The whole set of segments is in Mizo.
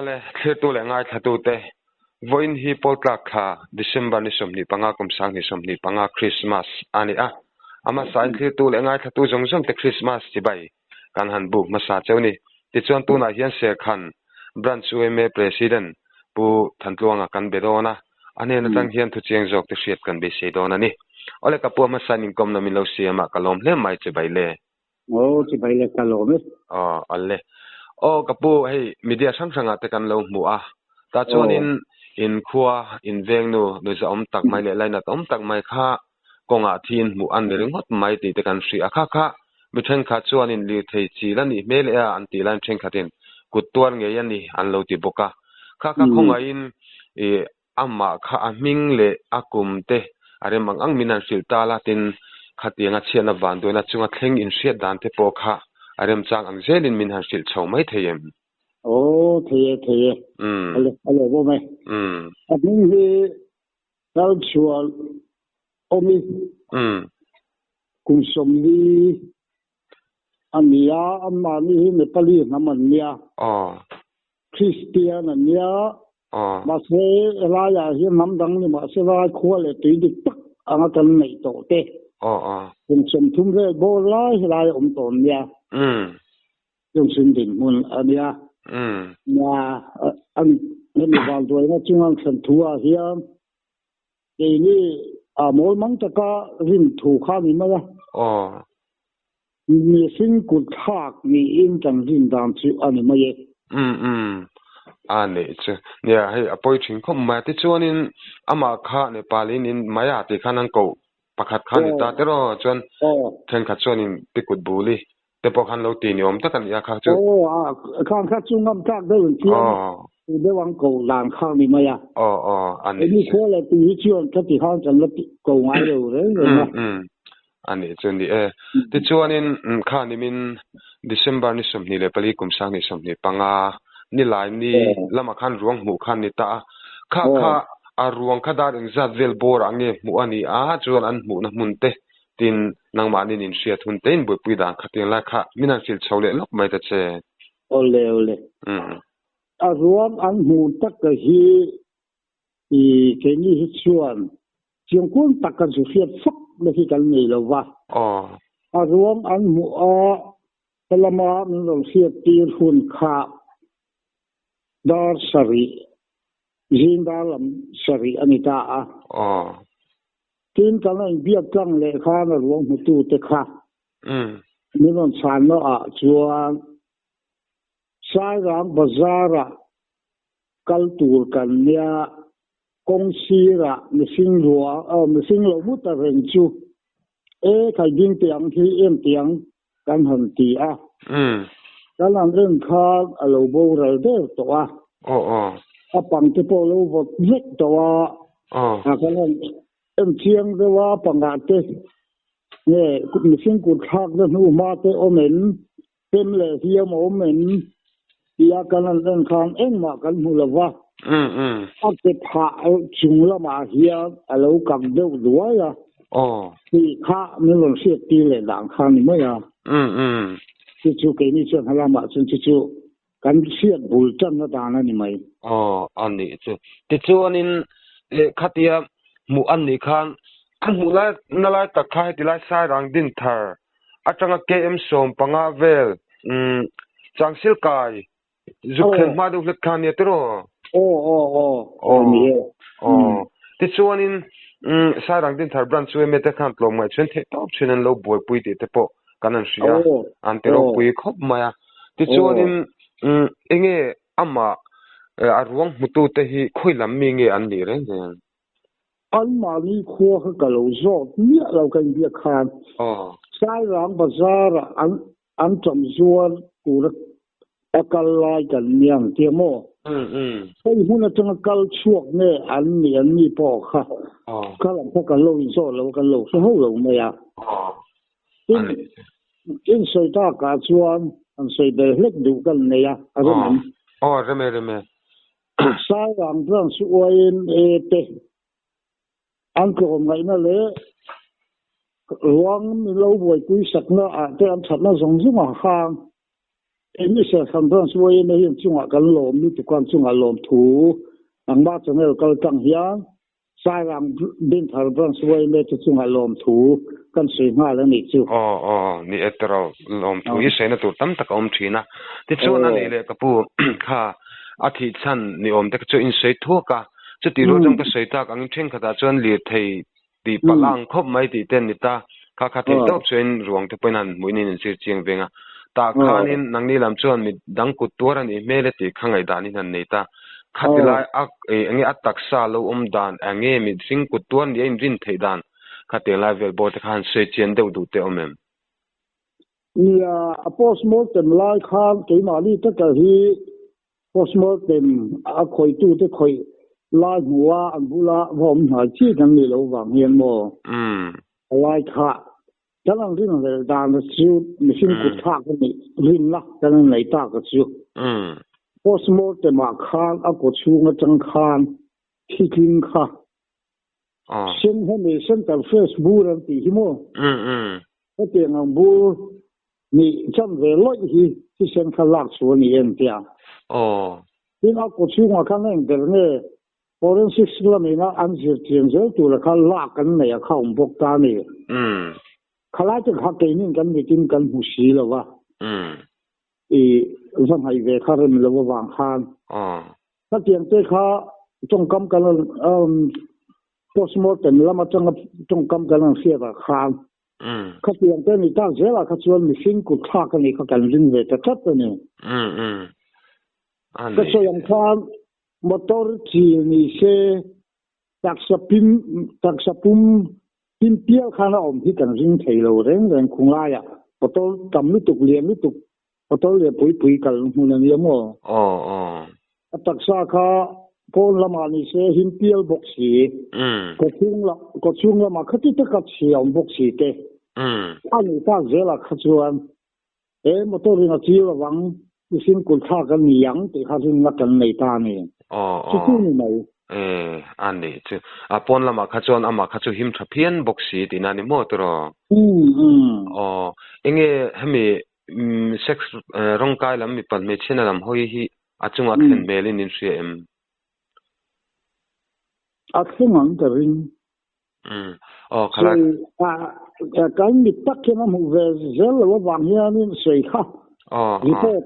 Awle, thlirtu leh ngaithlatute, vawiin hi Pawltlak thla, December ni 25 kum 2025 Krismas a ni a. A hmasain thlirtu leh ngaithlatu zawng zawngte Krismas chibai kan han buk hmasa cheu ni. Tichuan tunah hian Serkhan Branch yma President Pu Thantluanga kan be dawn a, a hnen atang hian thuchiang zawk te hriat kan beisei dawn a ni. Awle ka pu a hmasain inkawmna min lo siam a, ka lawm hle mai chibai le. Aw chibai le ka lawm e. Aw awle. Aw ka pu hei media hrang hrangah te kan lo hmu a, tah chuanin in khua in vengnu nuihza awm tak mai leh lainat awm tak mai kha kawngah thiin hmuh an ni ringawt mai tih te kan hria. Kha kha mi thenkhat chuanin lirthei chil a nih hmel e a an tih laiin thenkhatin kut tuar ngei a ni an lo ti bawk a. Kha kha khawngaihin ih amah kha a hming leh a kum te a rem ang ang min han hrilh ta la tin khatianga chhiatna vanduaina chunga thleng inhriat dan te pawh kha a remchang ang zelin min han hrilh chho mai thei em? Aw thei e thei e. A lo bawm e. A hming hi Lalchhuan awmi kum 40 a ni a, anmahni hi Nepali hnam an nia, Kristian an nia, mahse helaiah hian hnam dang ni mahse lai khua leh tui dik tak anga kan neih tawh te kum 30 vel bawr lai helai a awm tawh an nia, chung sin dinhmun a nia. Nia, an hemi vanduaina chunga an thlen thu ah hian Keini a mawl mang taka rin thu kha ni mai a. Aw. Mihring kut thlak niin kan rin dan chu a ni mai e. Umm umm. A neih chu. Nia hei a pawi thin khawp mai a. Tichuanin amah kha Nepal in in Maya tih khan an koh pakhat kha ni ta tiraw chuan thenkhat chuanin Pikut Buli te pawh khan lo ti ni awm tak a ni a kha chu. Aw a khan kha chu ngam tlak deuh in chian tu deuh ang ko dan kha ni mai a. Aw aw a ni. Eni khaw leh tu hi chuan ka ti khan kan la ko ngai lo reng reng a. A nih chu ni e. Tichuanin kha nimin December ni 24 kum 2025 nilai ni lamah khan ruang hmuh khan ni ta a. Kha kha a ruang kha dar engzat vel bawr ah nge hmuh a ni a chuan an hmuhna hmun te Tin, nangmahni nin hriat hun te in buaipui dan kha tiang lai kha min han hrilh chho leh lawk mai ta che. Awle awle. A ruang an hmuh tak ka hi i keini hi chuan chiangkuang tak kan chu hriat fak na hi kan nei lo va. A ruang an hmuh a helama min rawn hriat tir hun kha dar 7 zing dar lam 7 a ni ta a. Tin kan rawn biak tlang leh khan a ruang hmutu te kha min rawn chhan nawh ah chuan Sairang Bazar ah kal tur kan nia, kawng sir ah mihring ruang aw mihring lo mu ta reng chu e khai ding tiang hi em tiang kan han ti a, kan han en khan a lo boral der tawh a, a pang te pawh a lo vawt vek tawh a, a kan han en chiang deuh a pangah te nge mihring kut thlakna hnu hma te awm em, pem leh hliam a awm em tia kan han en khan engmah kan hmu lo va, a ke phah chung lamah hian a lo kak deuh duai a. Tih kha min rawn hriat tir leh dan kha ni mai a. Chu chu keini chuan helamah chuan chu chu kan hriat bul tanna dan a ni mai. Aw a nih chu. Tichuanin lehkhatia hmuh an nih khan an hmuh lai na lai tak kha heti lai Sairang Dinthar atanga KM 15 vel Changsil kai zuk thlen hma deuh hlet kha ania tiraw? Aw aw aw aw ni e. Aw tichuanin Sairang Dinthar Branch chu eme te khan tlawm ngaih chuan theih tawp thin an lo buaipui tih te pawh kan han hria an ti ropui khawp mai a. Tichuanin enge amah a ruang hmutu te hi khawi lam mi nge an nih reng reng? Anmahni khua kha ka lo zawt miah lo ka inbiak khan Sairang Bazar ah an an ṭam zuar tur a kal lai kan nia ang tia maw? Hei hmun aṭanga kal chhuak nge an nih an ni pawh kha kha lam kha kan lo inzawt lo a kan lo hre ho lo mai a. Tin, in sawi takah chuan an sawi bel hlek duh kan nei a, a rem em? Aw, rem e, rem e. Sairang Branch YMA te an tlawm ngaihna leh ruang milo buaipui sakna ah te an thatna zawng zawng a hang. Eng Serhkhan Branch yma hian chungah kan lawm lutuk a, an chungah lawm thu nangmah channel kal tlang hian Sairang Dinthar Branch yma te chungah lawm thu kan sawi nghal a nih chu. Aw aw, ni e tiraw, lawm thu hi sawina tur tam tak a awm thin a. Tichuan a nih leh ka pu kha a thih chhan ni awm te kha chu in sawi thuak a, chutih rual chuan ka sawi tak angin thenkhatah chuan lirthei tih palh a ang khawp mai tih te an ni ta. Kha kha theih tawp chuan ruang te pawhin han hmuhin in insir chiang veng a. Tah khanin nangni lam chuan mi dang kut tuar a nih hmel e tih kha ngaihdanin han nei ta. Khati lai a enge a taksa lo awm dan enge mihring kut tuar nia inrin theih dan khatiang lai vel bawr te kha han sawi chian deuh duh te awm em? Nia, a postmortem lai khan keimahni taka hi Postmortem a khawihtu te khawih lai hmu a an bula va awm hnai chi kan nih loh vang hian maw? A lai kha kan an rin hlel dan a chu mihring kut thlak a nih rinna kan an nei tak a chu. Postmortem ah khan a kaw chhung atang khan thi tling kha sen hemi center fresh bur an tih hi maw? Hetiang ang bur Nih chan ve lawih hi thisen kha lak chu a ni em tia. Aw. Tin a kaw chhungah khan eng ber nge forensics lamina an zir chian zel tura kha lak an nei a kha awm bawk ta a ni. Khalai te kha keinin kan mitin kan hmu si lo va. I va hnaih ve kha rem lo avang khan. Aw. Khatiang te kha tawngkam kan postmortem lam atanga tawngkam kan rawn hriat ah khan Khatiang te ni tak zelah kha chuan mihring kut thlak a nih kha kan ring ve ta tlat a ni. Ka sawi ang khan motor chil ni se taksa pim taksa pum pim pial khan a awm hi kan ring thei lo reng reng khung laiah motor tam lutuk lian lutuk motor lian pui pui kal hmun a nia maw? A taksa kha pawn lamah ni se him pial bawk si, kaw chhung lamah khati taka chhia awm bawk si te a nih tak zelah kha chuan he motor in a chil avang mihring kut thlak a ni ang tih kha rinna kan nei ta a ni. Chu chu ni mai. E, a nih chu. A pawn lamah kha chuan amah kha chu him tha phian bawk si tihna a ni maw tiraw? Aw, enge hemi Sex rawngkai lam mipa hmeichhiana lam hawi hi a chungah thlen hmelin in hria em? A thleng ang ka ring. Aw khalai. Kan mit tak hian a hmuh ve zel lo avang hianin sawi kha. Report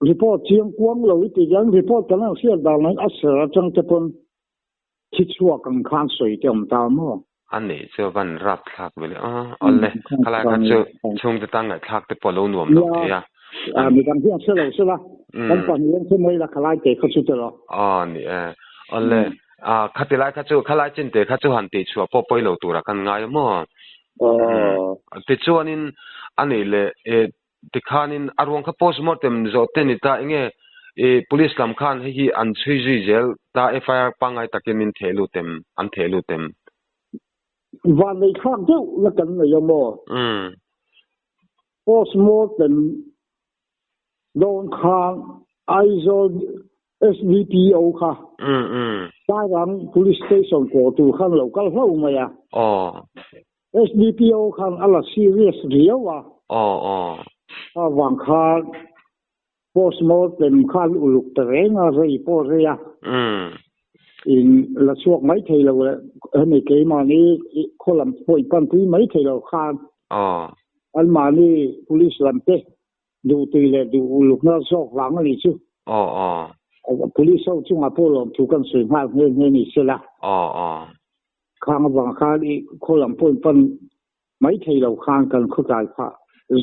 report chiang kuang lo i tih hian report kan han hriat dan lahin a ser atang te pawn Thi chhuak ang khan sawi te awm ta maw? A nih chu van rap thlak ve le a, awle khalai kha chu chhungte tan ngaihthlak te pawh a lo nuam lo thei a. A midang hian hre lo sela, kan pahnih an hre mai la khalai te kha chu tiraw. Aw ni e, awle a khati lai kha chu khalai chin te kha chu han tih chhuah pawh pawi lo turah kan ngai a maw? Tichuanin a nih leh e Tikhanin a ruang kha postmortem zawh te ni ta enge i police lam khan hei hi an chhui zui zel ta FIR pangngai takin min theh lut em an theh lut em? Van nei thlak deuh la kan nei a maw? Postmortem dawn khan Aizawl SDPO kha Sairang Police Station kawh tur khan lo kal hlauh mai a. SDPO khan a la serious riau a. Aw aw. A vang khan postmortem khan uluk ta reng a, rei pawh rei a. In la chhuak mai thei lo leh hemi keimahni khaw lam pawh in panpui mai thei lo khan. Aw. Anmahni police lam te duhtui leh duh ulukna zawk vang a nih chu. Aw aw. Police ho chungah pawh lawmthu kan sawi nghal nghe nghe ni sela. Aw aw. Khang avang khan i khaw lam pawh in pan mai thei lo khan kan khawtlai phah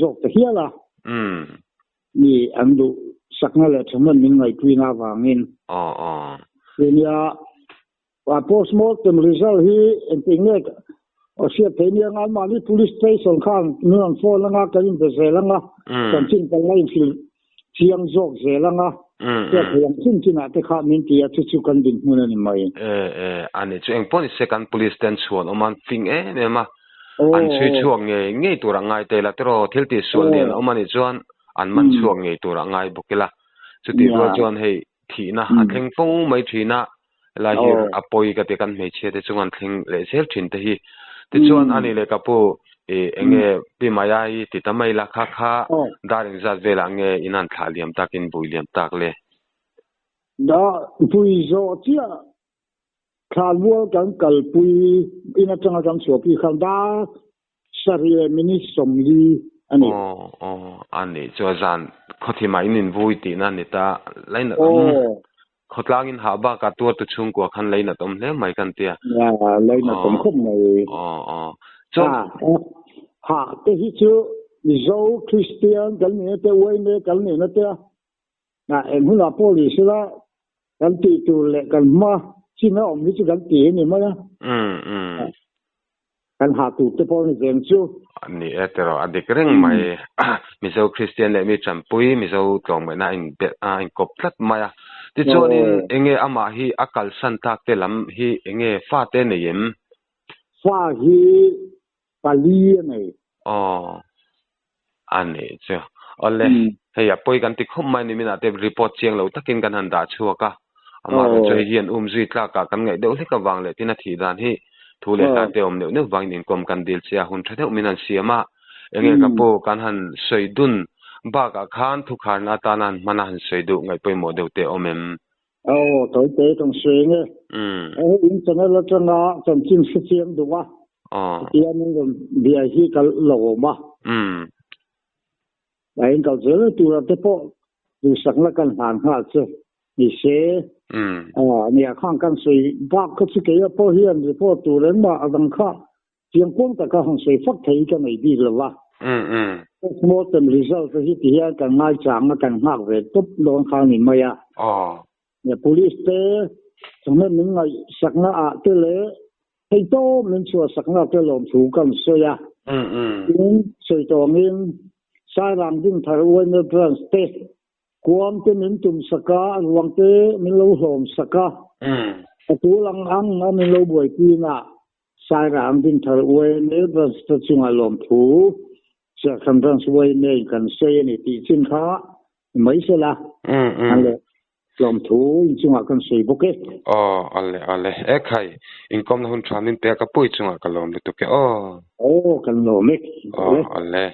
zawk ta hial a. Mi an duh sakna leh thahnem min ngaihpuina avangin. Aw aw. Nia postmortem result hi engtin nge hriat theih nia ngai mahni police station khan min rawn phone anga kan inbe zel anga chanchin kan la inhrilh chiang zawk zel anga hriat theih ang chin chinah te kha min ti a chu chu kan dinhmun a ni mai. E e a ni chu engpawh ni se kan police te an chhuan awm a an fing em em a an chhui chhuak ngei ngei tur a ngai te ila tiraw thil tih sual lian a awm a nih chuan an man chhuak ngei tur a ngai bawk ila chutih rual chuan hei thihna a thleng fo mai thin a helai hi a pawi ka ti kan hmeichhia te chung an thleng leh zel thin te hi tichuan a ni leh ka pu I enge Pi Maya hi ti ta mai la kha kha dar engzat velah nge in han thlah liam tak in bui liam tak le? Da pui zawh chiah thlanmual kan kalpui in atanga kan chhuahpui khan dar sarih leh minute 40 a ni. Aw aw a nih chu a zan khawthimah in invui tihna a ni ta lainat awm. Khawtlangin hah bakah tuartu chhungkua khan leinat awm hle mai kan tia. Nia, leinat awm khawp mai. Aw, aw. Chuan. Hah te hi chu Mizo Kristian kan nihna te, uaime kan nihna te a, eng hunah pawh ni sela kan tih tur leh kan hma chin a awm hi chu kan ti a ni mai a. Umm, umm. Kan hah tur te pawh ni veng chu. Ni e tiraw, a dik reng mai. Mizo Kristian leh mi tanpui Mizo tlawmngaihna a inbelh a, a inkawp tlat mai a. Tichuanin enge amah hi a kalsan tak te lam hi enge fa te nei em? Fa hi pali a nei. Aw, a nih chu. Awle, hei a pawi kan ti khawp mai ni minah te report chiang lo takin kan han dah chhuak a. Amaherawhchu chu hei hian um zui tlakah kan ngaih deuh hlek avang leh tin a thih dan hi thu leh hla te awm neuh neuh vangin inkawm kan dil che a, hun tha deuh min han siam a. Enge ka pu kan han sawi dun bakah khan thukharna atana han hman a han sawi duh ngaih pawimawh deuh te awm em? Aw, Tawite kan sawi nge. Hei in channel atanga chanchin hre chiang duh a. Tihian in rawn bia hi ka lo awm a. A in kal zel tura te pawh duhsakna kan hlan nghal che ni se. Nia khang kan sawi bak kha chu keia pawh hian report tur engmah a dang kha Chiang kuang taka han sawi fak thei ka nei bik lo va. Postmortem result te hi tihian kan ngaichang a kan nghak ve tawp dawn kha a ni mai a. Police te chawhmeh min ngaihsakna ah te leh thei tawp min chhuahsakna te lawmthu kan sawi a. Tin, sawi tawngin Sairang Dinthar Uaime Branch te kuang te min tumsak a, ruang te min lo hlawmsak a, a tul ang ang a min lo buaipui na. Sairang Dinthar YMA Branch te chunga lawmthu Serhkhan Branch YMA in kan sawi a ni tih chin kha ni mai sela an leh lawmthu in chungah kan sawi bawk e. Aw ale ale e khai inkawmna hun tha min pek a pui chungah ka lawm lutuk e aw. Aw kan lawm e. Aw ale.